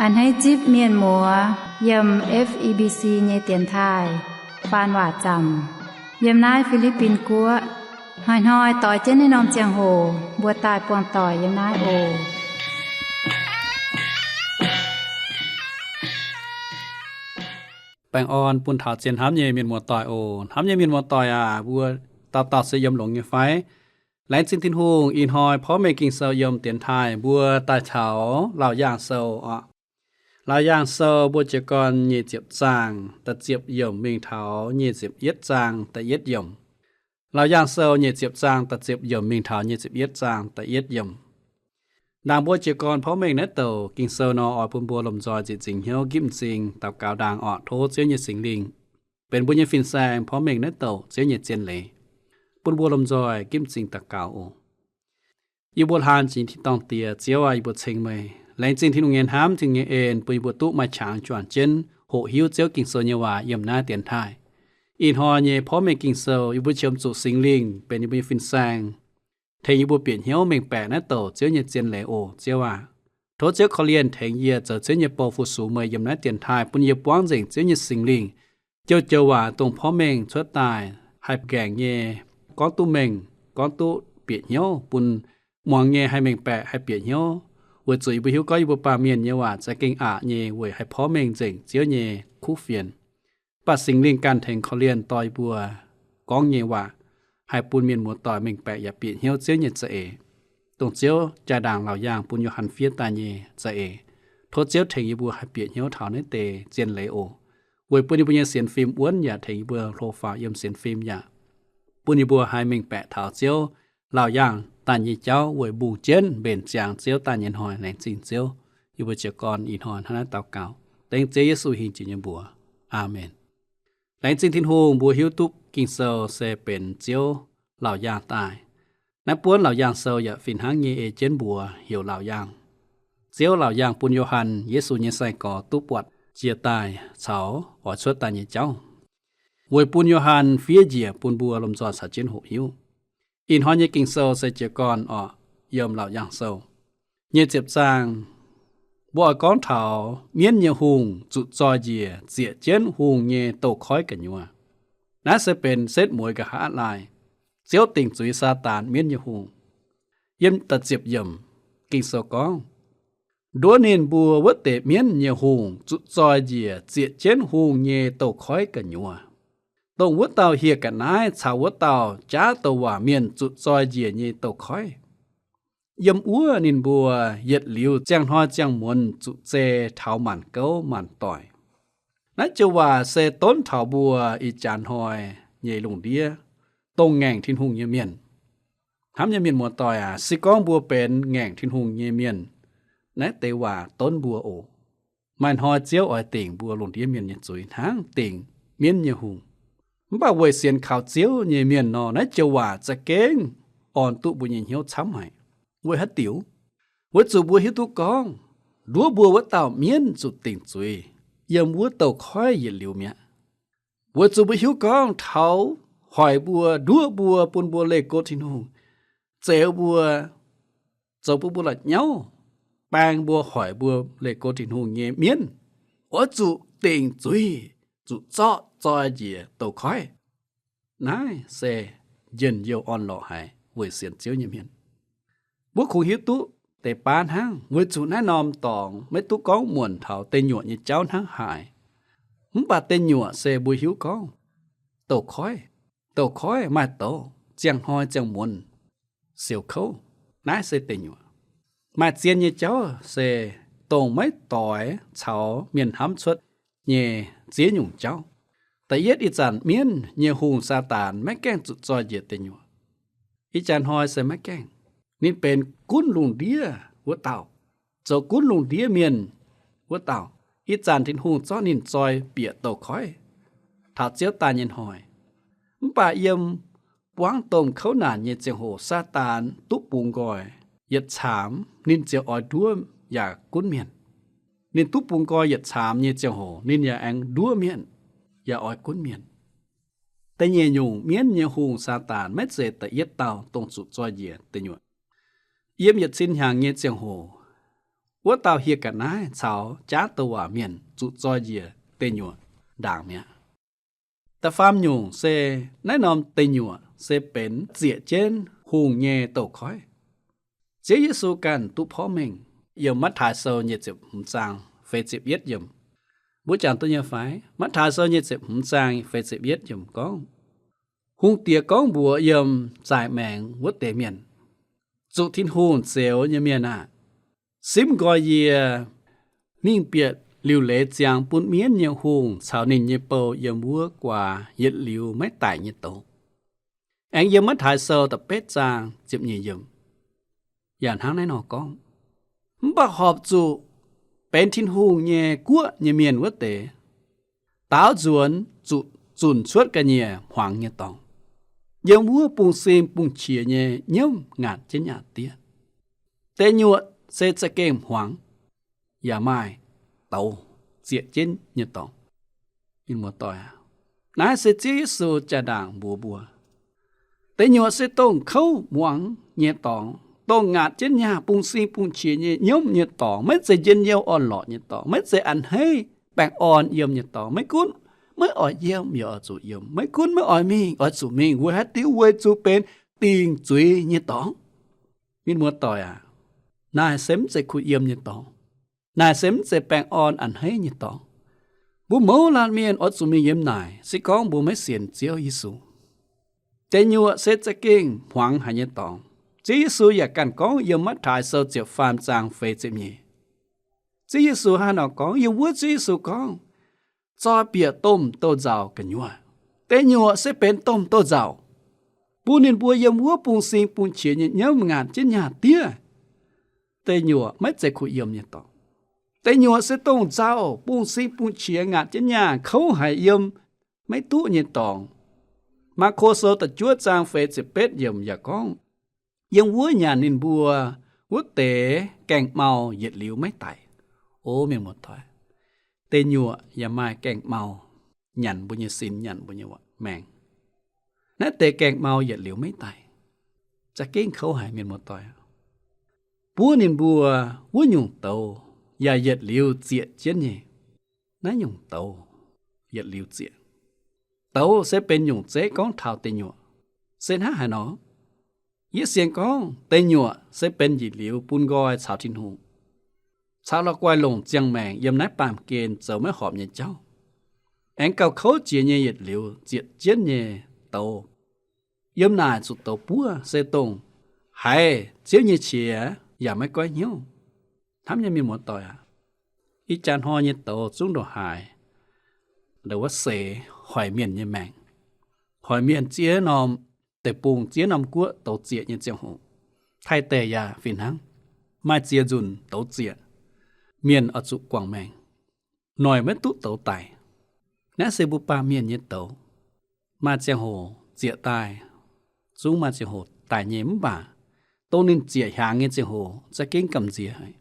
A'hneiv zipv mienh muoz yiem F E B C nyei dienx taaih faan waac zaamc yiem naaiv Fi^li^bin Guoqv. Hnoi-hnoi doix jienv naaiv norm ziangh hoc mbuo daaih buangh doic yiem naaiv oc. Baengh orn bun taux zien hnamv nyei mienh muoz-doic oc. Hnamv nyei mienh muoz-doic aac, mbuo dauh dauh se yiem longx nyei fai? Laengz zingh Tin-Hungh, ih hnoi porv mengh Ging-Sou yiem dienx taaih mbuo daaih taux Laauc Yaangh Sou oc. Laauc Yaangh Sou mbuo jiez gorn nyic ziepc zaang da'ziepc yiemc mingh taux nyic ziepc yietv zaang da'yietv yiemc. Laauc Yaangh Sou nyic ziepc zaang da'ziepc yiemc mingh taux nyic ziepc yietv zaang da'yietv yiemc. Ndaangc mbuo jiez gorn porv mengh naaiv douc Ging-Sou nor, oix bun mbuo lomh nzoih nzieqc nzingc hnyouv, nqipv m'zing, daux gaux ndaangc oc. Tov Ziouv nyei Singx Lingh benx mbuo nyei fin-saeng porv mengh naaiv douc Ziouv nyei zien leiz, bun mbuo lomh nzoih nqipv m'zing daux gaux oc. Yie mbuo hlaang jiex tin-dorngh Diex, Ziouv aac, yie mbuo ceng meih. Laengz zingh Tin-Hungh nyei hnamv, Tin-Hungh nyei en, bun yie mbuo duqv maaih qangx juangc jienv hoqc hiuv Ziouv Ging-Sou nyei waac yiem naaiv dienx taaih. Ih hnoi nyei porv mengh Ging-Sou, yie mbuo qiemx zuqc Singx Lingh benx yie mbuo nyei fin-saeng, tengx yie mbuo bieqc hnyouv mengh baeqc naaiv douc Ziouv nyei zien leiz oc, Ziouv aac. Tov Ziouv korv-lienh tengx yie zoux Ziouv nyei bou fu-sux meih yiem naaiv dienx taaih, bun yie buangv nzengc Ziouv nyei Singx Lingh, jouh joux waac dongh porv mengh cuotv daaih haih nqaengc nyei, gorngv duqv mengh, gorngv duqv bieqc hnyouv, bun muangx nyei haih mengh baeqc, haih bieqc hnyouv, weic zuqc yie mbuo hiuv gorngv yie mbuo baamh mienh nyei waac za'gengh aqc nyei weic haih porv mengh nzengc Ziouv nyei kuv fienx. Mv baac Singx Lingh ganh tengx korv-lienh dorh yie mbuo gorngv nyei waac haih bun mienh muoz-doic mengh baeqc yaac bieqc hnyouv Ziouv nyei za'eix, dongh Ziouv jaa-ndaangc laauc yaangh bun Yo^han fiev daaih nyei za'eix. Tov Ziouv tengx yie mbuo haih bieqc hnyouv taux naaiv deix zien leiz oc, weic bun yie mbuo nyei sienx fim wuonv yaac tengx yie mbuo hlo faaux yiem sienx fim, yaac bun yie mbuo haih mengh baeqc taux Ziouv laauc yaangh daaih nyei jauv weic mbungh jienv mbenc ziangx Ziouv daaih nyei hnoi. Laengz zingh Ziouv, yie mbuo jiez gorn ih hnoi hnangv naaiv daux gaux dengv Ziouv Yesu hingh jiex nyei mbuox. Aamen. Laengz zingh Tin-Hungh, mbuo hiuv duqv Ging-Sou se benx Ziouv laauc yaangh daaih. Naaiv buonv Laauc Yaangh Sou yaac fih hnangv nyei ei jienv mbuox heuc Laauc Yaangh. Ziouv laauc yaangh bun Yo^han, Yesu nyei sai-gorx, duqv buatc jiex daaih caux oix cuotv daaih nyei jauv, weic bun Yo^han fiev njiec bun mbuo lomh nzoih caux jienv hoqc hiuv. Ih hnoi nyei Ging-Sou se jiez gorn oc, yiem Laauc Yaangh Sou nyic ziepc zaang, mbuo oix gorngv taux mienv nyei hungh zuqc zoi njiec zieqc jienv hungh nyei douz-koiv gu'nyuoz. Naaiv se benx setv mueiz nqa'haav laai, Ziouv dingc zuiz Saadaan, mienv nyei hungh. Yiem da'ziepc yiemc Ging-Sou gorngv, nduov ninh mbuo wuov deix mienv nyei hungh zuqc zoi njiec zieqc jienv hungh nyei douz-koiv gu'nyuoz, dongh wuov dauh hieh ga'naaiv caux wuov dauh jaav douc waac mienh zuqc zoi njiec nyei douz-koiv. Yiem wuov ninh mbuo yietc liuz ziangh hnoi ziangh muonz zuqc zei taux maanc gouv maanc doic. Naaiv joux waac se donv taux mbuo ih jaax hnoi nyei lungh ndiev, dongh ngaengc Tin-Hungh nyei mienh. Hnamv nyei mienh muoz-doic aac, se gorngv mbuo benx ngaengc Tin-Hungh nyei mienh, naaiv deix waac donv mbuo oc. Maaih hnoi Ziouv oix dingc mbuo lungh ndiev mienh nyei zuiz hnangv dingc mienv nyei hungh. Mv baac weic sienx kaux Ziouv nyei mienh nor, naaiv joux waac za'gengh orn duqv mbuo nyei hnyouv camv haic. Weic haaix diuc? Weic zuqc mbuo hiuv duqv gorngv, nduov mbuo wuov dauh mienv zuqc dingc zuiz yiem wuov douz-koiv yietc liuz mi'aqv. Weic zuqc mbuo hiuv gorngv taux hoic mbuo, nduov mbuo, bun mbuo leih go Tin-Hungh, zeix mbuo, zoux bun mbuo la'nyauv, baeng mbuo, hoic mbuo leih go Tin-Hungh nyei mienv oix zuqc dingc zuiz, zuqc zorqv zoi njiec douz-koiv. Naaiv se njien-youh orn-lorqc haic weic sienx Ziouv nyei mienh. Mbuo kungx hiuv duqv deix baav hnangv, weic zuqc naaiv norm dorngx maiv duqv gorngv muonc taux deic nyuoqc nyei jauv hnangv haaix. Mv baac deic nyuoqc se mbuo hiuv gorngv douz-koiv. Douz-koiv maaih douz, ziangh hnoi ziangh muonz siouc kouv. Naaiv se deic nyuoqc. Maaih zien nyei jauv se dongh maiv doix caux mienh hnamv cuotv nyei ziex nyungc jauv. Da'yietv, ih zanc mienv nyei hungh Saadaan maiv gaengh zuqc zoi njiec deic nyuoqc. Ih jaax hnoi se maiv gaengh. Ninh benx gunv lungh ndiev wuov dauh, zoux gunv lungh ndiev mienh wuov dauh. Ih zanc Tin-Hungh zorqv ninh zoi bieqc douz-koiv taux Ziouv daaih nyei hnoi. Mv baac yiem buangv domh kouv naanc nyei ziangh hoc, Saadaan duqv bungx nqoi yietc caamx, ninh ziouc oix nduov yaac gunv mienh. Ninh duqv bungx nqoi yietc caamx nyei ziangh hoc, ninh yaac aengx nduov mienh, yaac oix gunv mienh. Da'nyeic nyungc mienv nyei hungh Saadaan maiv zeiz da'yietv dauh dongh zuqc zoi njiec deic nyuoqc. Yiem yietc cin hnyangx nyei ziangh hoc, wuov dauh hieh ga'naaiv caux jaav douc waac mienh zuqc zoi njiec deic nyuoqc ndaangc mi'aqv. Da'faam nyungc se naaiv norm deic nyuoqc se benx zieqc jienv hungh nyei douz-koiv. Ziouv Yesu ganh duqv porv mengh yiem Matv^taai Sou nyei ziepc hmz zaang feix ziepc yietv yiemc. Mbuo jangx duqv nyei fai? Matv^taai Sou nyei ziepc hmz zaang feix ziepc yietv yiemc gorngv, Hungh Diex gorngv mbuox yiem zaaix maengx wuov deix mienh, Zuqc Tin-Hungh zioux nyei mienh aah! Simv nqoi yie mingh bieqc liuc leiz ziangx bun mienv nyei hungh caux ninh nyei bou yiem wuov guaax yietc liuz maiv daic nyei douz. Aengx yiem Matv^taai Sou da'betv zaang ziepc nyeic yiemc yaac hnangv naaiv nor gorngv, Mv baac horpc zuqc benx Tin-Hungh nyei guoqv nyei mienh wuov deix, daaux nzuonx zuqc zunc cuotv ga'nyiec hmuangx nyei dorngx, yiem wuov bungx-sing bungx-qiex nyei nyiemv ngaatc jienv nyaah diev. Deic nyuoqc se za'gengh hmuangx, yaac maaih douz zieqc jienv nyei dorngx. Mienh muoz-doic aac, naaiv se Ziouv Yesu jaa-ndaangc mbuox mbuo, deic nyuoqc se dongh kouv hmuangx nyei dorngx, dongh ngaatc jienv nyaah bungx-sing bungx-qiex nyei nyiemv nyei dorngx, maiv zeiz njien-youh orn-lorqc nyei dorngx, maiv zeiz a'hneiv baengh orn yiem nyei dorngx. Maiv gunv maiv oix yiem yaac oix zuqc yiem, maiv gunv maiv oix mingh oix zuqc mingh, weic haaix diuc? Weic zuqc benx dingc zuiz nyei dorngx. Mienh muoz-doic aac, naaiv se mv zeiz kuh yiem nyei dorngx. Naaiv se mv zeiz baengh orn a'hneiv nyei dorngx. Mbuo mouz laanh mienh oix zuqc mingh yiem naaic, se gorngv mbuo maiv sienx Ziouv Yesu. Deic nyuoqc se za'gengh hmuangx haic nyei dorngx. Ziouv Yesu yaac ganh gorngv yiem Matv^taai Sou ziepc faam zaang feix ziepc nyeic. Ziouv Yesu hnangv nor gorngv, yiem wuov Ziouv Yesu gorngv, Zoi bieqc domh douz-nzauc gu'nyuoz. Deic nyuoqc se benx domh douz-nzauc, bun ninh mbuo yiem wuov bungx-sing bungx-qiex nyei nyiemv ngaatc jienv nyaah diev. Deic nyuoqc maiv zeiz kuh yiem nyei dorngx. Deic nyuoqc se dongh nzauh, bungx-sing bungx-qiex ngaatc jienv nyaah kouv haic, yiem maiv duqv nyei dorngx. Maako Sou da'juov zaang feix ziepc betv yiemc yaac gorngv, yiem wuov nyanc ninh mbuo wuov deix gaengh mau yietc liuz maiv daic. O mienh muoz-doic, deic nyuoqc yaac maaih gaengh mau nyanc mbuo nyei sin, nyanc mbuo nyei maengc. Naaiv deix gaengh mau yietc liuz maiv daic, za'gengh kouv haic mienh muoz-doic. Buov ninh mbuo wuov nyungc douz yaac yietc liuz zieqc jienv nyei. Naaiv nyungc douz yietc liuz zieqc. Douz se benx nyungc zeiv gorngv taux deic nyuoqc. Se hnangv haaix nor? Yie sienx gorngv deic nyuoqc se benx yietc liuz bun nqoi caux Tin-Hungh, caux la'guaih longc ziangh maengc yiem naaiv baamh gen zoux maiv horpc nyei jauv, aengx gauh kouv jiex nyei yietc liuz zieqc jienv nyei douz. Yiem naaic zuqc douz buov se dongh haiz Ziouv nyei qiex yaac maiv goiv hnyouv. Hnamv nyei mienh muoz-doic aac, ih jaax hnoi nyei douz zungv ndongc haaix ndongc wuov seix hoic mienh nyei maengc, hoic mienh ziex norm deic-bung, ziex norm guoqv douz zieqc nyei ziangh hoc. Taiv deic yaac fih hnangv, maaih ziex nzunc douz zieqc, mienh oix zuqc guangc maengc, noic maiv duqv douz daic. Naaiv se mbuo baamh mienh nyei douz. Maaih ziangh hoc zieqc daaih, zungv maaih ziangh hoc daic nyei, mv baac dongh ninh zieqc hiaangx nyei ziangh hoc za'gengh gamh nziex haic.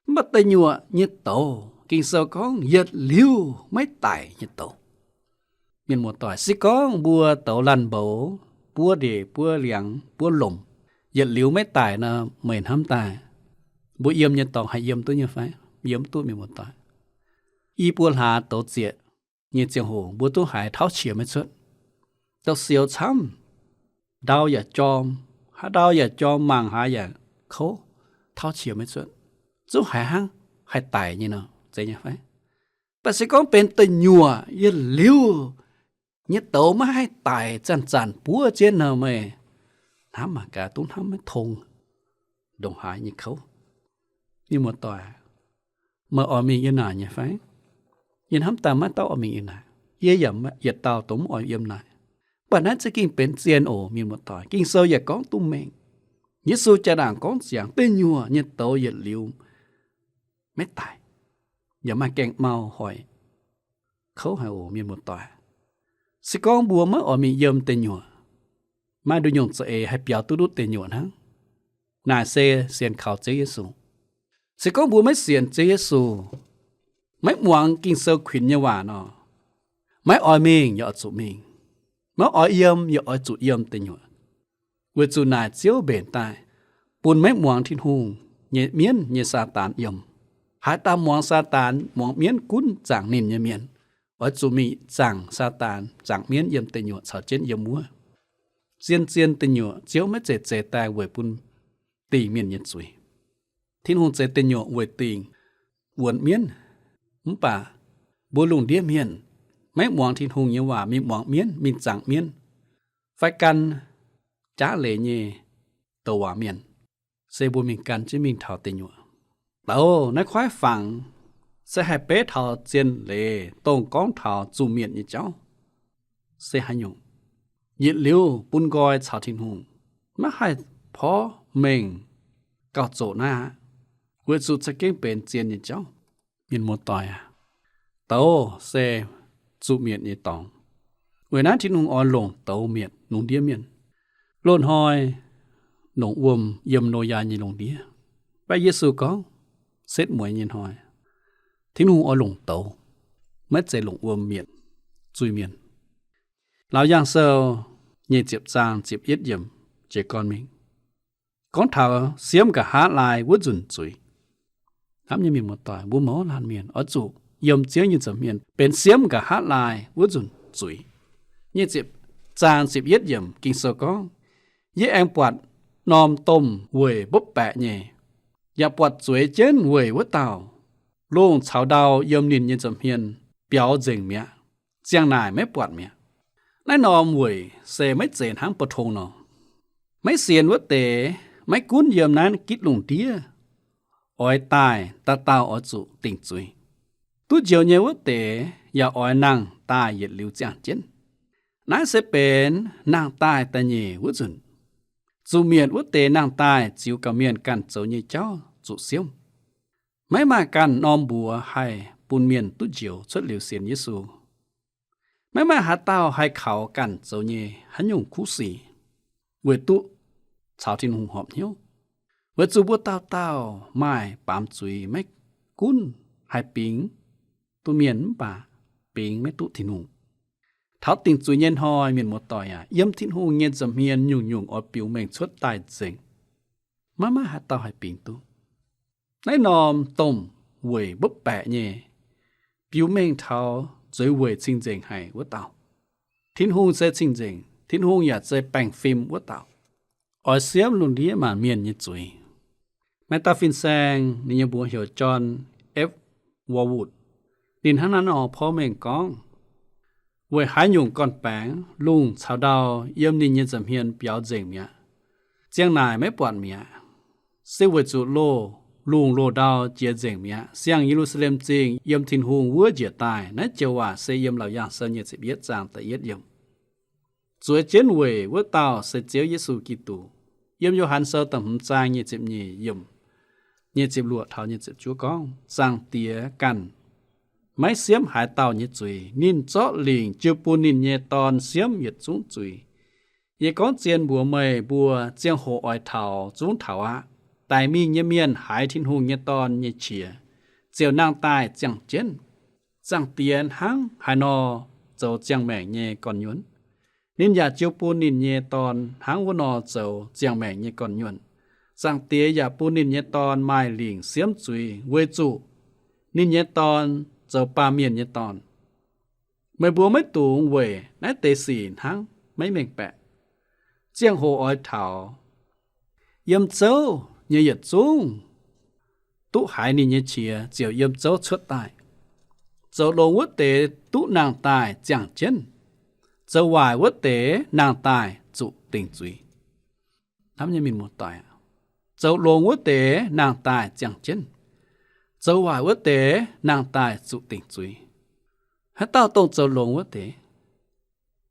Mv baac deic nyuoqc nyei douz, Ging-Sou gorngv yietc liuz maiv daic nyei douz. Mienh muoz-doic, se gorngv mbuo douz laanh mboux, buov ndeic buov liangx buov lomc, yietc liuz maiv daic nor, meih hnamv daaih mbuo yiem nyei dorngx haih yiem duqv nyei fai? Yiem mv duqv, mienh muoz-doic. I buo hlaax douz zieqc nyei ziangh hoc mbuo duqv haiz tauv qiex maiv cuotv, douz-sioux camv, ndau yaac jorm, haaix ndau yaac jorm, mangc haaix yaac kouv, tauv qiex maiv cuotv, zungv haiz hnangv haih daic nyei nor, zeiz nyei fai? Mv baac se gorngv benx deic nyuoqc yietc liuz nyei douz maiv haih daic, zanc-zanc buov jienv nor, meih hnamv mangc gaax, dungv hnamv maiv tong, ndongc haaix nyei kouv. Mienh muoz-doic, meih oix mingh yiem naaic nyei fai? Yie hnamv daaih maiv dauh oix mingh yiem naaic. Yie yaac yietc dauh dongh mv oix yiem naaic. Mv baac naaiv za'gengh benx zien oc, mienh muoz-doic. Ging-Sou yaac gorngv duqv mengh. Yesu jaa-ndaangc gorngv ziangx deic nyuoqc nyei douz yietc liuz maiv daic, yaac maaih gaengh mau hoic, kouv haic oc, mienh muoz-doic. Se gorngv mbuo maiv oix mingh yiem deic nyuoqc, maaih nduqc nyungc za'eix haih biaux duqv ndutv deic nyuoqc hnangv. Naaic se sienx kaux Ziouv Yesu. Se gorngv mbuo maiv sienx Ziouv Yesu, maiv muangx Ging-Sou kuinx nyei waac nor, maiv oix mingh yaac oix zuqc mingh, maiv oix yiem yaac oix zuqc yiem deic nyuoqc. Weic zuqc naaic Ziouv mbenc daaih bun maiv muangx Tin-Hungh nyei mienv nyei Saadaan yiem. Haaix dauh muangx Saadaan, muangx mienv gunv zaangc ninh nyei mienh, oix zuqc mingh zaangc Saadaan, zaangc mienv yiem deic nyuoqc caux jienv yiem wuov. Zien-zien deic nyuoqc Ziouv maiv zeiz zeix daaih weic bun dingc mienh nyei zuiz. Tin-Hungh zeix deic nyuoqc weic dingc wuonx mienv. Mv baac mbuo lungh ndiev mienh maiv muangx Tin-Hungh nyei waac, mingh muangx mienv, mingh zaangc mienv, fai gan jaav leiz nyei douc waac mienh, se mbuo mingh gan jienv mingh taux deic nyuoqc. Douz naaiv kuaaiv fangx se haih beiv taux zien leiz dongh gorngv taux zuqc mietc nyei jauv. Se haaix nyungc? Yietc liuz bun nqoi caux Tin-Hungh, maiv haih porv mengh gauh zoqc naaiv aqv, weic zuqc za'gengh benx zien nyei jauv. Mienh muoz-doic aac, douz se zuqc mietc nyei dorngx. Weic naaiv Tin-Hungh oix longc douz mietc lungh ndiev mienh. Loz-hnoi longc wuom yiem Noyaa nyei lungh ndiev, mv baac Yesu gorngv setv mueiz nyei hnoi, Tin-Hungh oix longc douz, maiv zeiz longc wuom mietc zuiz-mienh. Laauc Yaangh Sou nyic ziepc zaang ziepc yietv yiemc jiez gorn mingh gorngv taux siemv nqa'haav laai wuov nzunc zuiz. Hnamv nyei mienh muoz-doic, mbuo mouz laanh mienh oix zuqc yiem Ziouv nyei nza'hmien benx siemv nqa'haav laai wuov nzunc zuiz. Nyic ziepc zaang ziepc yietv yiemc Ging-Sou gorngv, Yie aengx buatc norm domh weic mbopv baeqc nyei, yaac buatc zueiz jienv weic wuov dauh, lungh caux ndau yiem ninh nyei nza'hmien biaux nzengc mi'aqv. Ziang naaic maiv buatc mi'aqv. Naaiv norm weic se maiv zeiz hnangv pou-tong nor. Maiv sienx wuov deix maiv gunv yiem naaiv gitv lungh ndiev, oix daaih dauh dauh oix zuqc dingc zuiz. Duqv njoux nyei wuov deix yaac oix nangh daaih yietc liuz ziangh jienv. Naaiv se benx nangh daaih da'nyeic wuov nzunc. Zuqc mietc wuov deix nangh daaih ziux gorqv-mienh ganh zoux nyei jauv zuqc siemv. Maiv maaih ganh norm mbuox haih bun mienh duqv njoux cuotv liuz sienx Yesu. Maiv maaih haaix dauh haih kaux ganh zoux nyei haaix nyungc kuv sic weic duqv caux Tin-Hungh horpc hnyouv. Weic zuqc mbuo dauh dauh maaih baamz zuiz, maiv gunv haih bingx duqv mienh mv baac bingx maiv duqv Tin-Hungh. Taux dingc zuiz nyei hnoi, mienh muoz-doic aac, yiem Tin-Hungh nyei nza'hmien nyungc-nyungc oix biux mengh cuotv daaih nzengc. Maiv maaih haaix dauh haih bingx duqv. Naaiv norm domh weic mbopv baeqc nyei, biux mengh taux zueiz weic cing-nzengc haic wuov dauh. Tin-Hungh se cing-nzengc, Tin-Hungh yaac se baengh fim wuov dauh, oix siemv lungh ndiev maanc mienh nyei zuiz. Maaih dauh fin-saeng, ninh nyei mbuox heuc John F. Warwood. Ninh hnangv naaiv nor porv mengh gorngv, weic haaix nyungc gorn-baengx lungh caux ndau yiem ninh nyei nza'hmien biaux nzengc mi'aqv, ziang naaic maiv buatc mi'aqv, se weic zuqc loz, lungh loz-ndau jiex nzengc mi'aqv. Siang-Ye^lu^saa^lem Zingh yiem Tin-Hungh wuov njiec daaih. Naaiv joux waac se yiem Laauc Yaangh Sou nyic ziepc yietv zaang da'yietv yiemc. Zueiz jienv weic wuov dauh se Ziouv Yesu Giduc. Yiem Yo^han Sou da'hmz zaang nyic ziepc nyeic yiemc, nyic ziepc luoqc taux nyic ziepc juov gorngv, Zaangc Diex ganh maiv siemv haaix dauh nyei zuiz. Ninh zorqv lingc jiu bun ninh nyei Dorn siemv yietc zungv zuiz. Yie gorngv zien mbuox meih mbuo, ziangh hoc oix taux zungv taux aqv. Daic mingh nyei mienh haiz Tin-Hungh nyei Dorn nyei qiex ziouc nangh daaih ziangh jienv. Zaangc Diex hnangv haaix nor zoux ziangh maengc nyei gorn-nyuonh, ninh yaac jiu bun ninh nyei Dorn hnangv wuov nor zoux ziangh maengc nyei gorn-nyuonh. Zaangc Diex yaac bun ninh nyei Dorn maaih lingc siemv zuiz weic zuqc ninh nyei Dorn zoux baamh mienh nyei dorn. Meih mbuo maiv dungx weic naaiv deix sic hnangv maiv mengh baeqc. Ziangh hoc oix taux, yiem zouv nyei yietc zungv duqv haiz ninh nyei qiex ziouc yiem zouv cuotv daaih. Zoux longx wuov deix duqv nangh daaih ziangh jienv. Zoux waaic wuov deix nangh daaih zuqc dingc zuiz. Hnamv nyei mienh muoz-doic, zoux longx wuov deix nangh daaih ziangh jienv. Zoux waaic wuov deix nangh daaih zuqc dingc zuiz. Haaix dauh dongh zoux longx wuov deix?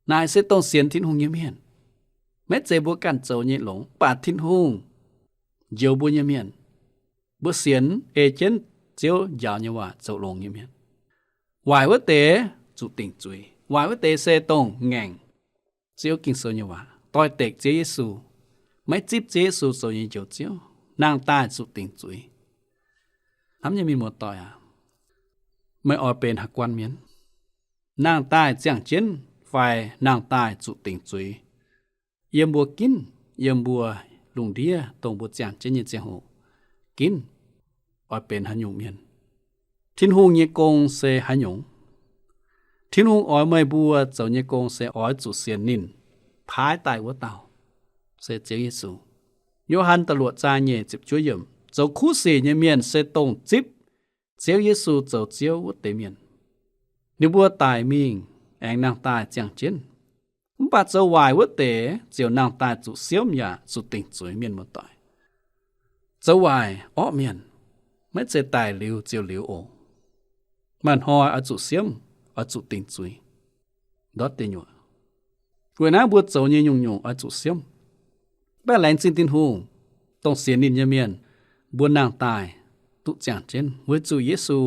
Naaic se dongh sienx Tin-Hungh nyei mienh. Maiv zeiz mbuo ganh zoux nyei longx, mv baac Tin-Hungh njoux mbuo nyei mienh. Mbuo sienx ei jienv Ziouv njaaux nyei waac zoux longx nyei mienh. Waaic wuov deix zuqc dingc zuiz. Waaic wuov deix se dongh ngaengc Ziouv Ging-Sou nyei waac, doix-dekc Ziouv Yesu, maiv zipv Ziouv Yesu zoux nyei Njoux Ziouv, nangh daaih zuqc dingc zuiz. Hnamv nyei mienh muoz-doic aac, meih oix benx haaix guan mienh? Nangh daaih ziangh jienv fai nangh daaih zuqc dingc zuiz? Yiem mbuo ginv, yiem mbuo lungh ndiev dongh mbuo ziangh jienv nyei ziangh hoc, ginv oix benx haaix nyungc mienh. Tin-Hungh nyei gong se haaix nyungc? Tin-Hungh oix meih mbuo zoux nyei gong se oix zuqc sienx ninh paaiv daaih wuov dauh, se Ziouv Yesu. Yo^han da'luoqc zaang nyeic ziepc juov yiemc, zoux kuv sic nyei mienh se dongh zipv Ziouv Yesu zoux Ziouv wuov deix mienh. Ninh mbuo daic mingh aengx nangh daaih ziangh jienv. Mv baac zoux waaic wuov deix ziouc nangh daaih zuqc siemv yaac zuqc dingc zuiz, mienh muoz-doic. Zoux waaic orqv mienh, maiv zeiz daic liuz ziouc liuz oc. Maaih hnoi oix zuqc siemv, oix zuqc dingc zuiz ndortv deic nyuoqc. Weic naaiv mbuo zoux nyei nyungc-nyungc oix zuqc siemv. Mv baac laengz zingh Tin-Hungh, dongh sienx ninh nyei mienh, mbuo nangh daaih duqv ziangh jienv weic zuqc Yesu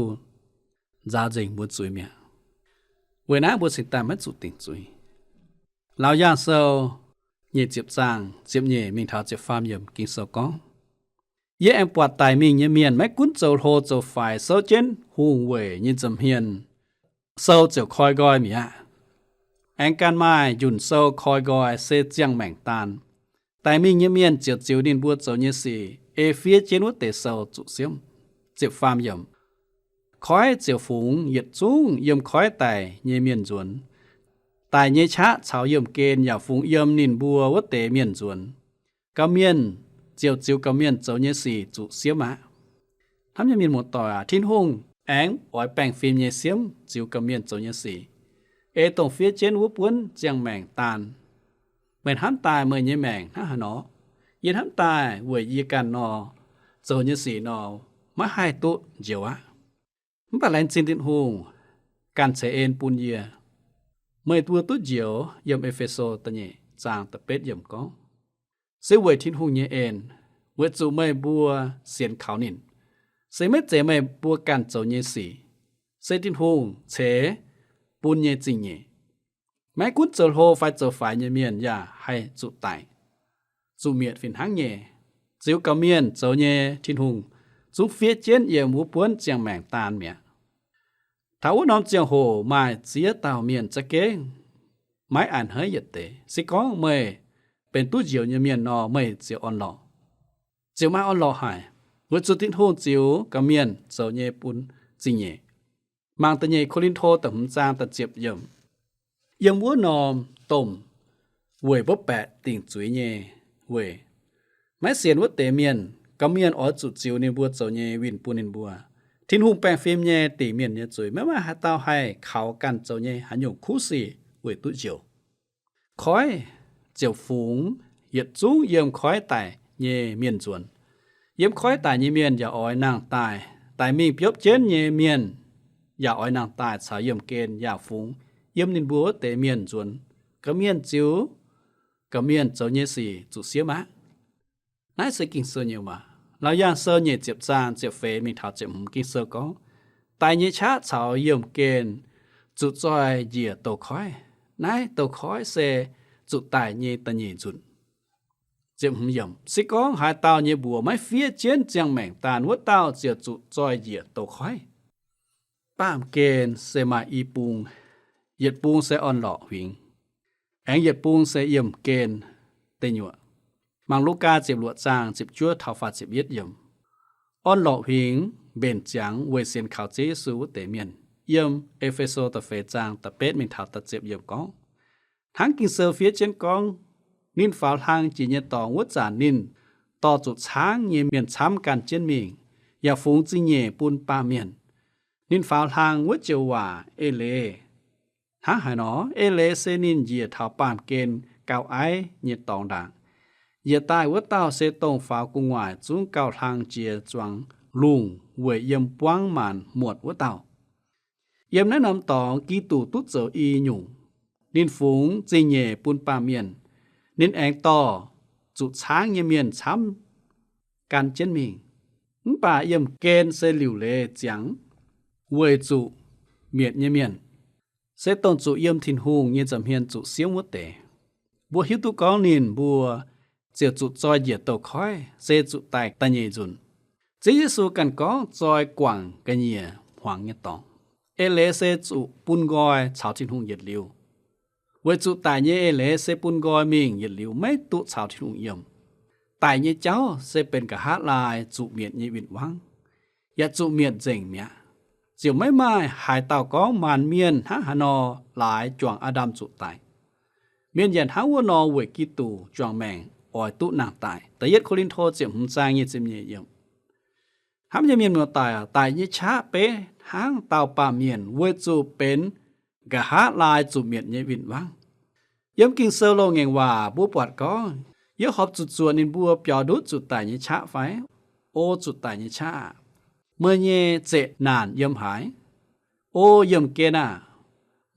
nzaaux nzengc mbuo zuiz mi'aqv. Weic naaiv mbuo cingx daaih maiv zuqc dingc zuiz. Laauc Yaangh Sou nyeic ziepc zaang ziepc nyeic mingh taux ziepc faam yiemc Ging-Sou gorngv, yie aengx buatc daic mingh nyei mienh maiv gunv zoux hlo zoux faix souv jienv hungh weic nyei nza'hmien, sou ziouc koi nqoi mi'aqv. Aengx ganh maaih njunc sou koi nqoi se ziangh maengc daan. Daic mingh nyei mienh ziouc ziux ninh mbuo zoux nyei sic ei fiev jienv wuov deix sou zuqc siemv. Ziepc faam yiemc, koiv ziouc fungx yietc zungv yiem koiv daic nyei mienh nzuonx. Daic nyei qaqv caux yiemh gen yaac fungx yiem ninh mbuo wuov deix mienh nzuonx. Gorqv-mienh ziouc ziux gorqv-mienh zoux nyei sic zuqc siemv aqv. Hnamv nyei mienh muoz-doic aac, Tin-Hungh aengx oix baengh fim nyei siemv ziux gorqv-mienh zoux nyei sic, ei dongh fiev jienv wuov buonv ziangh maengc daan. Meih hnamv daaih meih nyei maengc hnangv haaix nor? Yie hnamv daaih weic yie ganh nor, zoux nyei sic nor, maiv haih duqv njoux aqv. Mv baac laengz zingh Tin-Hungh ganh ceix en bun yie. Meih mbuo duqv njoux, yiem E^fe^so da'nyeic zaang da'betv yiemc gorngv, se weic Tin-Hungh nyei en, weic zuqc meih mbuo sienx kaux ninh. Se maiv zeiz meih mbuo ganh zoux nyei sic, se Tin-Hungh ceix bun nyei zingh nyeic. Maiv gunv zoux hlo fai zoux faix nyei mienh yaac haih zuqc daic, zuqc mietc fih hnangv nyei. Ziux gorqv-mienh zoux nyei Tin-Hungh zungv fiev jienv yiem wuov buonv ziangh maengc daan mi'aqv. Taux wuov norm ziangh hoc maaih ziex dauh mienh za'gengh maiv a'hneiv yietc deix. Se gorngv meih benx duqv njoux nyei mienh nor, meih ziouc orn-lorqc. Ziouc maaih orn-lorqc haic, weic zuqc Tin-Hungh ziux gorqv-mienh zoux nyei bun zingh nyeic. Mangc da'nyeic Ko^lin^to da'hmz zaang da'ziepc yiemc. Yiem wuov norm domh weic mbuo baeqc dingc zuiz nyei weic, maiv sienx wuov deix mienh, gorqv-mienh oix zuqc ziux ninh mbuo zoux nyei winh bun ninh mbuo. Tin-Hungh baengh fim nyei dingc mienh nyei zuiz, maiv maaih haaix dauh haih kaux ganh zoux nyei haaix nyungc kuv sic weic duqv njoux. Koiv ziouc fungx yietc zungv yiem koiv daic nyei mienh nzuonx. Yiem koiv daic nyei mienh yaac oix nangh daaih. Daic mingh biopv jienv nyei mienh yaac oix nangh daaih caux yiemh gen yaac fungx yiem ninh mbuo wuov deix mienh nzuonx. Gorqv-mienh ziux gorqv-mienh zoux nyei sic zuqc siev aqv. Naaiv se Ging-Sou nyei waac. Laauc Yaangh Sou nyeic ziepc zaang ziepc feix mingh taux ziepc hmz Ging-Sou gorngv, daic nyei qaqv caux yiemh gen zuqc zoih njiec douz-koiv. Naaiv douz-koiv se zuqc daic nyei da'nyeic nzunc. Se gorngv haaix dauh nyei mbuox maiv fiev jienv ziangh maengc daan, wuov dauh ziouc zuqc zoih njiec douz-koiv. Baamh gen se maaih i bung, yietc bung se orn-lorqc huingx, aengx yietc bung se yiemh gen deic nyuoqc. Mangc Lugaa ziepc luoqc zaang ziepc juov taux faah ziepc yietv yiemc. Orn-lorqc huingx mbenc ziangx weic sienx kaux Ziouv Yesu wuov deix mienh, yiem E^fe^so da'feix zaang da'betv mingh taux da'ziepc yiemc gorngv, hnangv Ging-Sou fiev jienv gorngv, ninh faaux hlang jiex nyei dorngx wuov zanc ninh dorh zuqc caangv nyei mienh camv gan jienv mingh, yaac fungx zingh nyeic bun baamh mienh. Ninh faaux hlang wuov joux waac eix leiz hnangv haaix nor? Eix leiz se ninh njiec taux baamh gen gauh aiv nyei dorngx ndaangc. Njiec daaih wuov dauh se dongh faaux gu'nguaaic zungv gauh hlang jiex zuangx lungh weic yiem buangv maanc muotc wuov dauh. Yiem naaiv norm dorngx Giduc duqv zoux i nyungc. Ninh fungx zingh nyeic bun baamh mienh. Ninh aengx dorh zuqc caangv nyei mienh camv gan jienv mingh. Mv baac yiemh gen se liuc leiz ziangx weic zuqc mietc nyei mienh, se dongh zuqc yiem Tin-Hungh nyei nza'hmien zuqc siemv wuov deix. Mbuo hiuv duqv gorngv ninh mbuo ziouc zuqc zoih njiec douz-koiv, se zuqc daic da'nyeic nzunc. Ziouv Yesu ganh gorngv zoi guangc ga'nyiec hmuangx nyei dorngx. Eix leiz se zuqc bun nqoi caux Tin-Hungh yietc liuz. Weic zuqc daic nyei eix leiz se bun nqoi mingh yietc liuz maiv duqv caux Tin-Hungh yiem. Daic nyei jauv se benx nqa'haav laai zuqc mietc nyei win-wangv, yaac zuqc mietc nzengc mi'aqv. Ziouc maiv maaih haaix dauh gorngv maanc mienh hnangv haaix nor laaix juangc Aa^ndam zuqc daic. Mienh yaac hnangv wuov nor weic Giduc juangc maengc oix duqv nangh daaih. Da'yietv Ko^lin^to ziepc hmz zaang nyic ziepc nyeic yiemc. Hnamv nyei mienh muoz-doic aac, daic nyei qaqv beiv hnangv dauh baamh mienh weic zuqc benx nqa'haav laai zuqc mietc nyei win-wangv. Yiem Ging-Sou loz-ngaengc waac mbuo buatc gorngv, yie horpc zuqc zuoqc ninh mbuo biaux ndutv zuqc daic nyei qaqv fai? O zuqc daic nyei qaqv aah! Meih nyei zeqc naanc yiem haaix? O yiemh gen aah!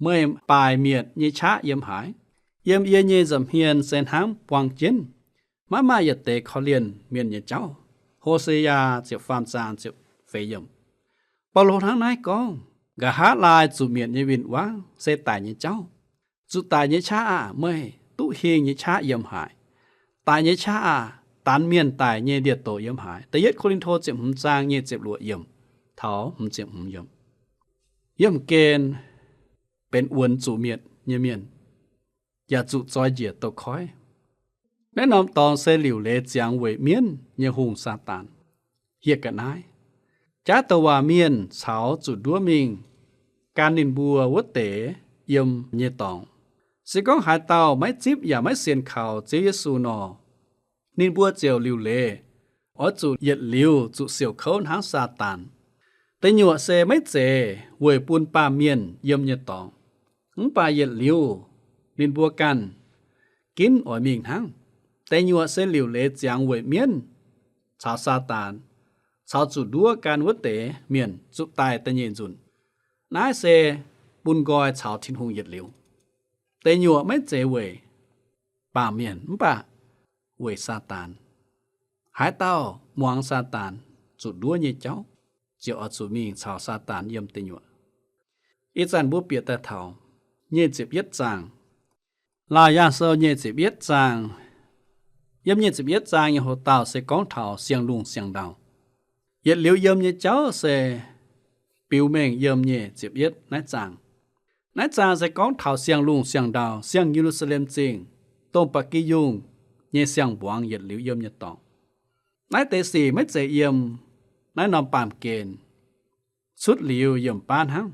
Meih baaic mietc nyei qaqv yiem haaix? Yiem yie nyei nza'hmien se hnangv buang jienv, maiv maaih yietc deix korv-lienh mienh nyei jauv. Ho^se^yaa ziepc faam zaang ziepc feix yiemc. Baulo hnangv naaiv gorngv, nqa'haav laai zuqc mietc nyei win-wangv se daic nyei jauv. Zuqc daic nyei qaqv aah! Meih duqv hingh nyei qaqv yiem haaix? Daic nyei qaqv aah! Danx mienh daic nyei ndie-doqc yiem haaix? Da'yietv Ko^lin^to ziepc hmz zaang nyic ziepc luoqc yiemc taux hmz ziepc hmz yiemc. Yiemh gen benx wuonx zuqc mietc nyei mienh, yaac zuqc zoi njiec douz-koiv. Naaiv norm dorngx se liuc leiz ziangx weic mienv nyei hungh, Saadaan, hieh ga'naaiv, jaav douc waac mienh caux zuqc nduov mingh gan ninh mbuo wuov deix yiem nyei dorngx. Se gorngv haaix dauh maiv zipv yaac maiv sienx kaux Ziouv Yesu nor, ninh mbuo ziouc liuc leiz oix zuqc yietc liuz zuqc siouc kouv hnangv Saadaan. Deic nyuoqc se maiv zeiz weic bun baamh mienh yiem nyei dorngx, mv baac yietc liuz ninh mbuo ganh ginv oix mingh hnangv. Deic nyuoqc se liuc leiz ziangx weic mienv caux Saadaan caux zuqc nduov gan wuov deix mienh zuqc daic da'nyeic nzunc. Naaiv se bun nqoi caux Tin-Hungh yietc liuz. Deic nyuoqc maiv zeiz weic baamh mienh, mv baac weic Saadaan. Haaix dauh muangx Saadaan zuqc nduov nyei jauv, ziouc oix zuqc mingh caux Saadaan yiem deic nyuoqc. Ih zanc mbuo bieqc daaih taux nyic ziepc yietv zaang. Laauc Yaangh Sou nyic ziepc yietv zaang, yiem nyic ziepc yietv zaang nyei hoc-dauh se gorngv taux siang-lungh siang-ndau. Yietc liuz yiem nyei jauv se biux mengh yiem nyic ziepc yietv naaiv zaang. Naaiv zaang se gorngv taux siang-lungh siang-ndau, siang-Ye^lu^saa^lem Zingh, dongh ba'gi yungh nyei siang-mbuangz yietc liuz yiem nyei dorngx. Naaiv deix sic maiv zeiz yiem naaiv norm baamh gen cuotv liuz yiemc baav hnangv.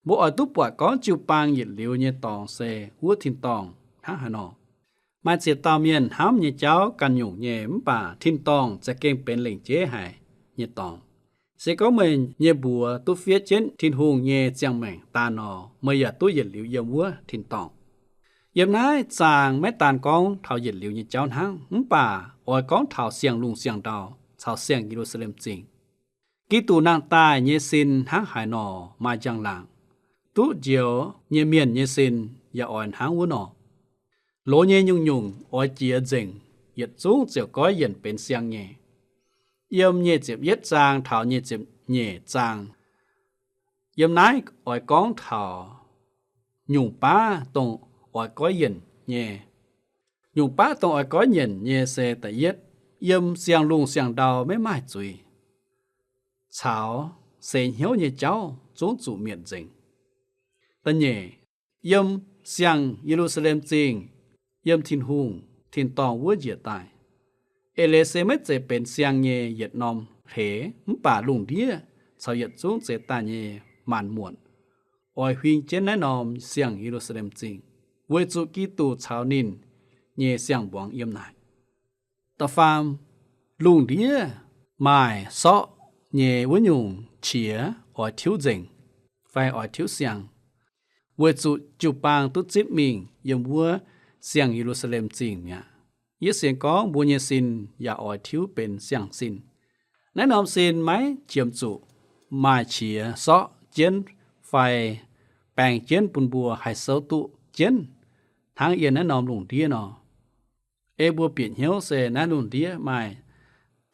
Mbuo oix duqv buatc gorngv jiu-baang yietc liuz nyei dorngx se wuov tin-dorngh hnangv haaix nor. Maaih ziex dauh mienh hnamv nyei jauv ganh nyungc nyei, mv baac tin-dorngh za'gengh benx lengc jeiv haic nyei dorngx. Se gorngv meih nyei mbuox duqv fiev jienv Tin-Hungh nyei ziangh maengc daan nor, meih yaac duqv yietc liuz yiem wuov tin-dorngh. Yiem naaiv zaang maiv daan gorngv taux yietc liuz nyei jauv hnangv, mv baac oix gorngv taux siang-lungh siang-ndau caux siang-Ye^lu^saa^lem Zingh. Giduc nangh daaih nyei sin hnangv haaix nor maaih njang-laangc, duqv njoux nyei mienh nyei sin yaac oix hnangv wuov nor. Loz nyei nyungc-nyungc oix jiex nzengc, yietc zungv ziouc goiv yienc benx siang nyei. Yiem nyic ziepc yietv zaang taux nyic ziepc nyeic zaang, yiem naaiv oix gorngv taux nyungc baav dongh oix goiv yienc nyei. Nyungc baav dongh oix goiv yienc nyei se da'yietv, yiem siang-lungh siang-ndau maiv maaih zuiz, caux seix hnyouv nyei jauv zungv zuqc mietc nzengc. Da'nyeic, yiem siang-Ye^lu^saa^lem Zingh, yiem Tin-Hungh tin-dorngh wuov njiec daaih. Eix leiz se maiv zeiz benx siang nyei yietc norm hleix, mv baac lungh ndiev caux yietc zungv zeix daaih nyei maanc muotc oix huing jienv naaiv norm siang-Ye^lu^saa^lem Zingh, weic zuqc Giduc caux ninh nyei siang-mbuangz yiem naaic. Da'faam, lungh ndiev maaih sorqv nyei wuov nyungc qiex oix tiuv nzengc fai oix tiuv siang, weic zuqc jiu-baang duqv zipv mingh yiem wuov siang-Ye^lu^saa^lem Zingh mi'aqv. Yie sienx gorngv mbuo nyei sin yaac oix tiuv benx siang-sin. Naaiv norm sin maiv qiemx zuqc maaih qiex sorqv jienv fai baeng jienv bun mbuo haih souv duqv jienv hnangv yiem naaiv norm lungh ndiev nor. Ei mbuo bieqc hnyouv se naaiv lungh ndiev maaih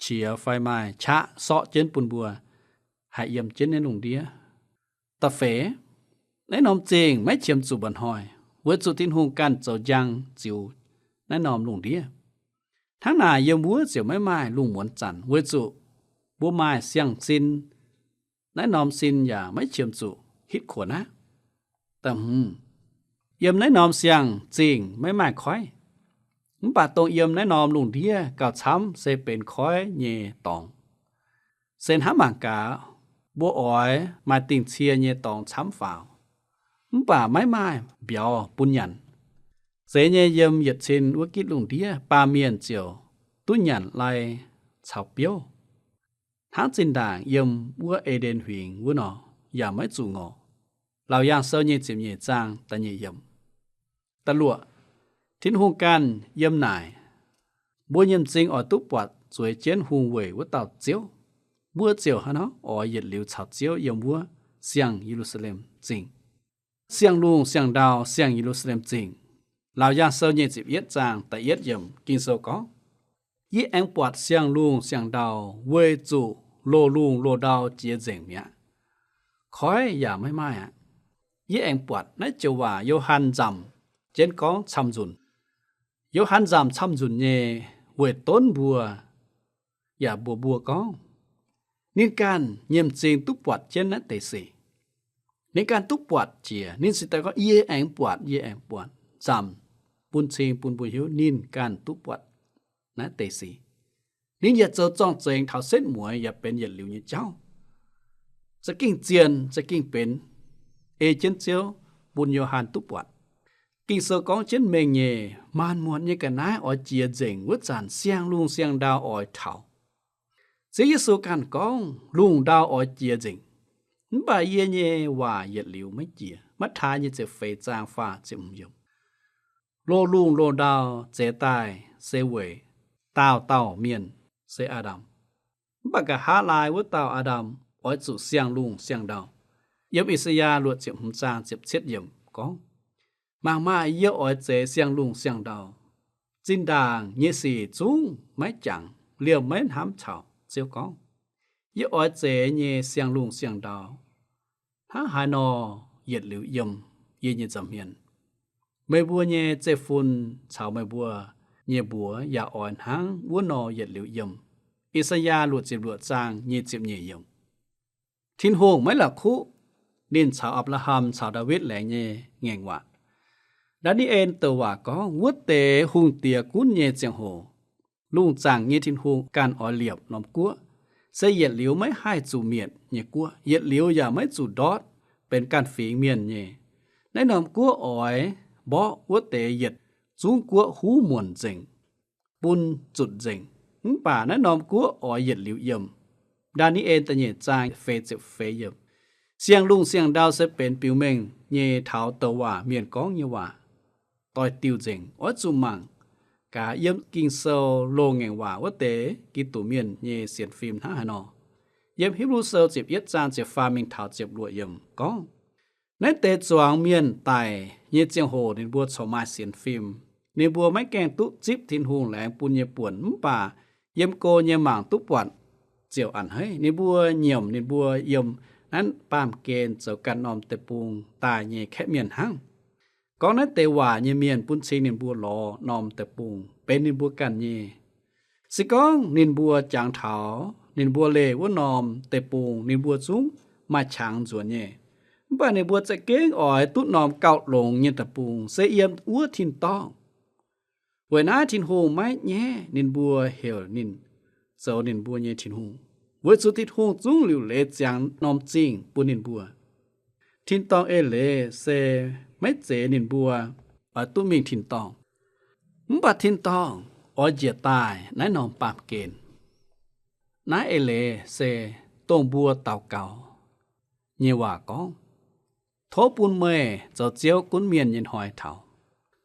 qiex fai maaih qaqv sorqv jienv bun mbuo haih yiem jienv naaiv lungh ndiev. Da'feix, naaiv norm zingh maiv qiemx zuqc mba'hnoi, weic zuqc Tin-Hungh ganh zoux njang ziux naaiv norm lungh ndiev. Hnangv naaic yiem wuov ziouc maiv maaih lungh muonz zanc, weic zuqc mbuo maaih siang-sin, naaiv norm sin yaac maiv qiemx zuqc hitv kuonx aqv. Da'hmz, yiem naaiv norm siang-zingh maiv maaih koiv. Mv baac dongh yiem naaiv norm lungh ndiev gauh camv se benx koiv nyei dorngx. Se hnangv mangc gaax, mbuo oix maaih dingh cie nyei dorngx camv faaux, mv baac maiv maaih mbiauz bun nyanc. Zeiz nyei yiem yietc cin wuov gitv lungh ndiev baamh mienh ziouc duqv nyanc lai caux biouv. Hnangv zinh ndaangc yiem wuov E^nden Huingx wuov nor, yaac maiv zuqc ngorc. Laauc Yaangh Sou nyei ziepc nyeic zaang da'nyeic yiemc. Da'luoqc, Tin-Hungh ganh yiem naaic, mbuo nyei m'zing oix duqv buatc zueiz jienv hungh weic wuov dauh Ziouv. Mbuo ziouc hnangv nor oix yietc liuz caux Ziouv yiem wuov siang-Ye^lu^saa^lem Zingh. Siang-lungh siang-ndau siang-Ye^lu^saa^lem Zingh. Laauc Yaangh Sou nyei ziepc yietv zaang da'yietv yiemc Ging-Sou gorngv, Yie aengx buatc siang-lungh siang-ndau weic zuqc loz-lungh loz-ndau jiex nzengc mi'aqv. Koiv yaac maiv maaih aqv. Yie aengx buatc, naaiv joux waac Yo^han nzamc jienv gorngv camv-nzunc. Yo^han nzamc camv-nzunc nyei weic donv mbuo, yaac mbuox mbuo gorngv, ninh ganh nyei m'zing duqv buatc jienv naaiv deix sic. Ninh ganh duqv buatc jiex, ninh cingx daaih gorngv, Yie aengx buatc, yie aengx buatc. Nzamc bun cing bun mbuo hiuv ninh ganh duqv buatc naaiv deix sic. Ninh yaac zoux zorng-zengx taux setv mueiz yaac benx yietc liuz nyei jauv. Za'gengh zienh, za'gengh benx ei jienv Ziouv bun Yo^han duqv buatc. Ging-Sou gorngv jienv mengh nyei, maanc muotc nyei ga'naaiv oix jiex nzengc wuov zanc, siang-lungh siang-ndau oix taux. Ziouv Yesu ganh gorngv, Lungh ndau oix jiex nzengc, mv baac yie nyei waac yietc liuz maiv jiex. Matv^taai nyei ziepc feix zaang faah ziepc hmz yiemc. Loz-lungh loz-ndau zeix daaih se weic daauh dauh mienh, se Aa^ndam. Mv baac nqa'haav laai wuov dauh Aa^ndam oix zuqc siang-lungh siang-ndau. Yiem I^saa^yaa luoqc ziepc hmz zaang ziepc cietv yiemc gorngv, Mangc maah! Yie oix zeix siang-lungh siang-ndau. Zinh ndaangc nyei sic zungv maiv jangx, liemh maiv hnamv caux. Ziouv gorngv, Yie oix zeix nyei siang-lungh siang-ndau hnangv haaix nor yietc liuz yiem yie nyei nza'hmien, meih mbuo nyei zeiv-fun caux meih mbuo nyei mbuox yaac oix hnangv wuov nor yietc liuz yiem. I^saa^yaa luoqc ziepc luoqc zaang nyic ziepc nyeic yiemc. Tin-Hungh maiv la'kuqv ninh caux Apc^laa^ham caux Ndaawitv laengz nyei ngaengc waac. Ndaa^ni^en douc waac gorngv, wuov deix hungh diex gunv nyei ziangh hoc, lungh zaangc nyei Tin-Hungh ganh oix liepc norm guoqv, se yietc liuz maiv haih zuqc mietc nyei guoqv, yietc liuz yaac maiv zuqc ndortv benx ganh fingx mienh nyei. Naaiv norm guoqv oix mborqv wuov deix yietc zungv guoqv huv muonc nzengc, bun zutc nzengc. Mv baac naaiv norm guoqv oix yietc liuz yiem. Ndaa^ni^en da'nyeic zaang feix ziepc feix yiemc. Siang-lungh siang-ndau se benx biux mengh nyei taux douc waac mienh gorngv nyei waac doix-diuh nzengc. Oix zuqc mangc gaax yiem Ging-Sou loz-ngaengc waac wuov deix Giduc mienh nyei sienx fim hnangv haaix nor. Yiem Hipv^lu Sou ziepc yietv zaang ziepc faam mingh taux ziepc luoqc yiemc gorngv, naaiv deix zuangx mienh daic nyei ziangh hoc ninh mbuo corc maaih sienx fim. Ninh mbuo maiv gaengh duqv zipv Tin-Hungh laengz bun nyei buonc, mv baac yiem go nyei mangc duqv buatc ziouc a'hneiv. Ninh mbuo nyiemc ninh mbuo yiem naaiv baamh gen zoux ganh norm deic-bung daaih nyei kaeqv mienh hnangv. Gorngv naaiv deix waac nyei mienh bun cing ninh mbuo lorz norm deic-bung benx ninh mbuo ganh nyei. Se gorngv ninh mbuo jangx taux ninh mbuo leih wuov norm deic-bung, ninh mbuo zungv maaih qangx nzuonx nyei. Mv baac ninh mbuo za'gengh oix duqv norm gauh longx nyei deic-bung, se yiem wuov tin-dorngh. Weic naaiv Tin-Hungh maiv nyaiv ninh mbuo heuc ninh zoux ninh mbuo nyei Tin-Hungh, weic zuqc Tin-Hungh zungv liuc leiz ziangx norm zingh bun ninh mbuo. Tin-dorngh eix leiz se maiv zeiz ninh mbuo oix duqv mingh tin-dorngh. Mv baac tin-dorngh oix njiec daaih naaiv norm baamh gen. Naaiv eix leiz se dongh mbuo daux gaux nyei waac gorngv, Tov bun meih zoux Ziouv gunv mienh nyei hnoi taux.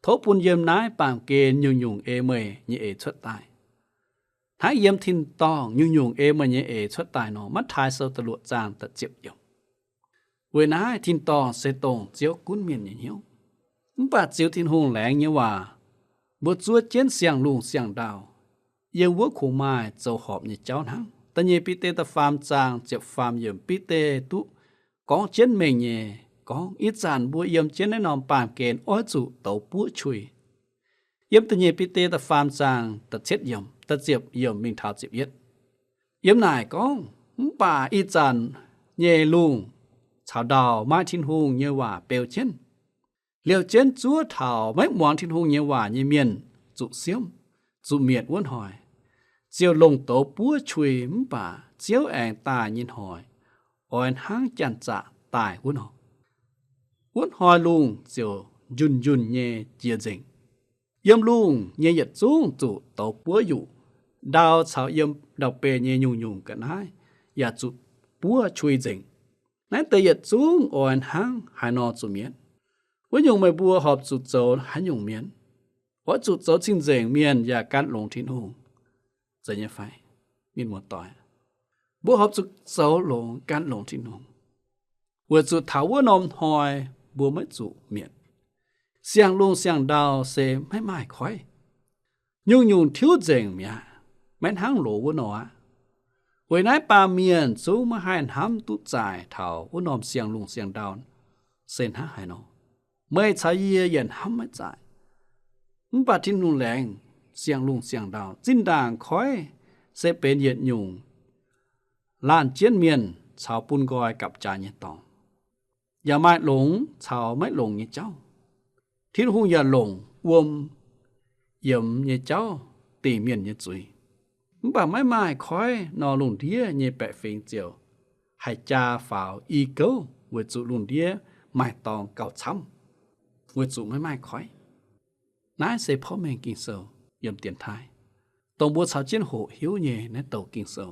Tov bun yiem naaiv baamh gen nyungc-nyungc ei meih nyei eix cuotv daaih, hnangv yiem tin-dorngh nyungc-nyungc ei meih nyei eix cuotv daaih nor. Matv^taai Sou da'luoqc zaang da'ziepc yiemc. Weic naaiv tin-dorngh se dongh Ziouv gunv mienh nyei hnyouv. Mv baac ziux Tin-Hungh laengz nyei waac, mbuo zuov jienv siang-lungh siang-ndau, yiem wuov kungx maaih zoux horpc nyei jauv hnangv. Da'nyeic Bide da'faam zaang ziepc faam yiemc, Bide duqv gorngv jienv mengh nyei gorngv, ih zanc mbuo yiem jienv naaiv norm baamh gen oix zuqc douz buov qui. Yiem da'nyeic Bide da'faam zaang da'cietv yiemc, da'ziepc yiemc mingh taux ziepc yietv. Yiem naaic gorngv, mv baac ih zanc nyei lungh caux ndau maaih Tin-Hungh nyei waac beu jienv. Liouh jienv zuov taux maiv muangx Tin-Hungh nyei waac nyei mienh zuqc siemv, zuqc mietc wuov hnoi, ziouc longc douz buov qui mv baac Ziouv aengx daaih nyei hnoi, oix hnangv janx-zaqc daaih wuov nor. Wuov hnoi lungh ziouc njunh njunh nyei jiex nzengc. Yiem lungh nyei yietc zungv zuqc douz buov yuqc, ndau caux yiem ndau-beih nyei nyungc-nyungc ga'naaiv yaac zuqc buov qui nzengc. Naaiv deix yietc zungv oix hnangv haaix nor zuqc mietc? Wuov nyungc meih mbuo horpc zuqc zoux haaix nyungc mienh? Oix zuqc zoux cing-nzengc mienh yaac gan longx Tin-Hungh, zeiz nyei fai? Mienh muoz-doic, mbuo horpc zuqc zoux longx gan longx Tin-Hungh, weic zuqc taux wuov norm hnoi mbuo maiv zuqc mietc. Siang-lungh siang-ndau se maiv maaih koiv. Nyungc-nyungc tiuv nzengc mi'aqv, maiv hnangv loz wuov nor aqv. Weic naaiv baamh mienh zungv maiv haih hnamv duqv zaaic taux wuov norm siang-lungh siang-ndau se hnangv haaix nor. Meih caux yie yaac hnamv maiv zaaic. Mv baac Tin-Hungh laengz siang-lungh siang-ndau. Zinh ndaangc koiv se benx yietc nyungc laanh jienv mienh caux bun nqoi gapv-jaax nyei dorngx, yaac maaih longx caux maiv longx nyei jauv. Tin-Hungh yaac longc wuom yiemx nyei jauv dingc mienh nyei zuiz. Mv baac maiv maaih koiv nor, lungh ndiev nyei baeqc fingx ziouc haih jaa faaux i gouv, weic zuqc lungh ndiev maaih dorngx gauh camv, weic zuqc maiv maaih koiv. Naaiv se porv mengh Ging-Sou yiem dienx taaih, dongh mbuo caux jienv hoqc hiuv nyei naaiv douc Ging-Sou.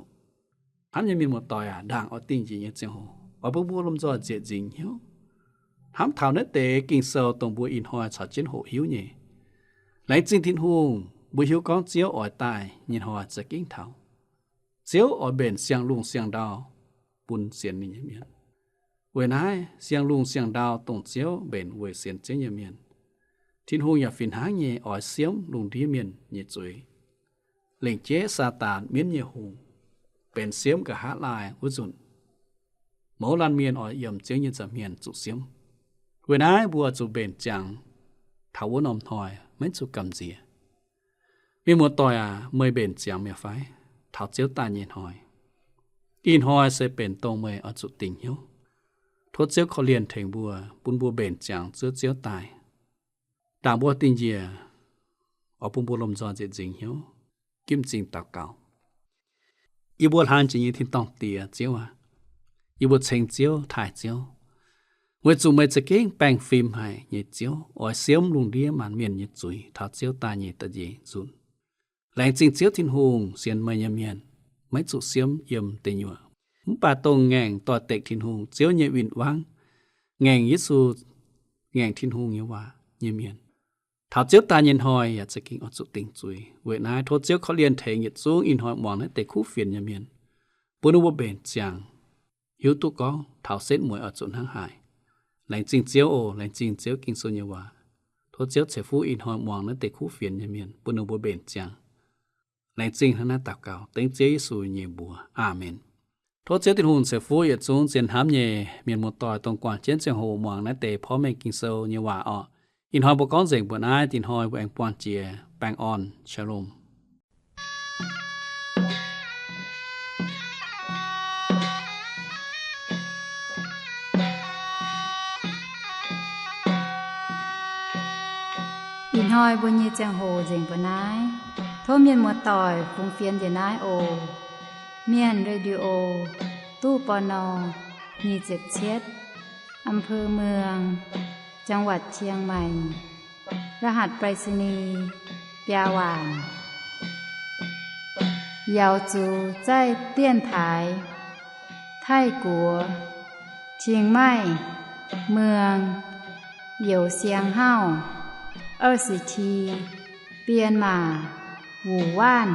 Hnamv nyei mienh muoz-doic aac, ndaangc oix dingh njiec nyei ziangh hoc, oix bun mbuo lomh nzoih nzieqc nzingc hnyouv, hnamv taux naaiv deix Ging-Sou dongh mbuo ih hnoi caux jienv hoqc hiuv nyei. Laengz zingh Tin-Hungh, mbuo hiuv gorngv Ziouv oix daaih nyei hnoi za'gengh taux. Ziouv oix mbenc siang-lungh siang-ndau bun sienx ninh nyei mienh. Weic naaiv siang-lungh siang-ndau dongh Ziouv mbenc weic sienx Ziouv nyei mienh, Tin-Hungh yaac fih hnangv nyei oix siemv lungh ndiev mienh nyei zuiz, lengc jeiv Saadaan mienv nyei hungh benx siemv nqa'haav laai wuov nzunc. Mouz laanh mienh oix yiem Ziouv nyei nza'hmien zuqc siemv. Weic naaiv mbuo zuqc mbenc ziangx taux wuov norm hnoi, maiv zuqc gamh nziex. Mienh muoz-doic aac, meih mbenc ziangx mi'aqv fai taux Ziouv daaih nyei hnoi? Ih hnoi se benx dongh meih oix zuqc dingc hnyouv. Tov Ziouv korv-lienh tengx mbuo, bun mbuo mbenc ziangx zuov Ziouv daaih. Ndaangc mbuo dingh njiec, oix bun mbuo lomh nzoih nzieqc nzingc hnyouv, ginv m'zing daux gaux. Yie mbuo hlaang jiex nyei tin-dorngh Diex Ziouv aac, yie mbuo ceng Ziouv, taaih Ziouv, weic zuqc meih za'gengh baengh fim haic nyei Ziouv, oix siemv lungh ndiev maanc mienh nyei zuiz taux Ziouv daaih nyei da'nyeic nzunc. Laengz zingh Ziouv Tin-Hungh, sienx meih nyei mienh maiv zuqc siemv yiem deic nyuoqc. Mv baac dongh ngaengc doix-dekc Tin-Hungh, Ziouv nyei win-wangv, ngaengc Yesu, ngaengc Tin-Hungh nyei waac nyei mienh, taux Ziouv daaih nyei hnoi yaac za'gengh oix zuqc dingc zuiz. Weic naaiv tov Ziouv korv-lienh tengx yietc zungv ih hnoi muangx naaiv deix kuv fienx nyei mienh, bun ninh mbuo mbenc ziangx, hiuv duqv gorngv taux setv mueiz oix zuqc hnangv haaix. Laengz zingh Ziouv oc. Laengz zingh Ziouv Ging-Sou nyei waac. Tov Ziouv ceix fuqv ih hnoi muangx naaiv deix kuv fienx nyei mienh, bun ninh mbuo mbenc ziangx. Laengz zingh hnangv naaiv daux gaux dengv Ziouv Yesu nyei mbuox. Aamen. Tov Ziouv Tin-Hungh ceix fuqv yietc zungv zien hnamv nyei mienh muoz-doic, dongh guangc jienv ziangh hoc muangx naaiv deix porv mengh Ging-Sou nyei waac orqc. Ih hnoi mbuo gorngv nzengc mbuo naaiv, dingc hnoi mbuo aengx buangh jiex. Baengh orn, Shalom. Ih hnoi mbuo nyei ziangh hoc nzengc mbuo naaiv. Tov mienh muoz-doic fungx fienx njiec naaiv oc. Mienh Radio, ตู้ ปณ. nyic ziepc cietv, อำเภอเมือง จังหวัดเชียงใหม่ รหัสไปรษณีย์ biaa waanc. 瑶族在电台，泰国，清迈，เมือง 邮箱号 二十七，编码 五万。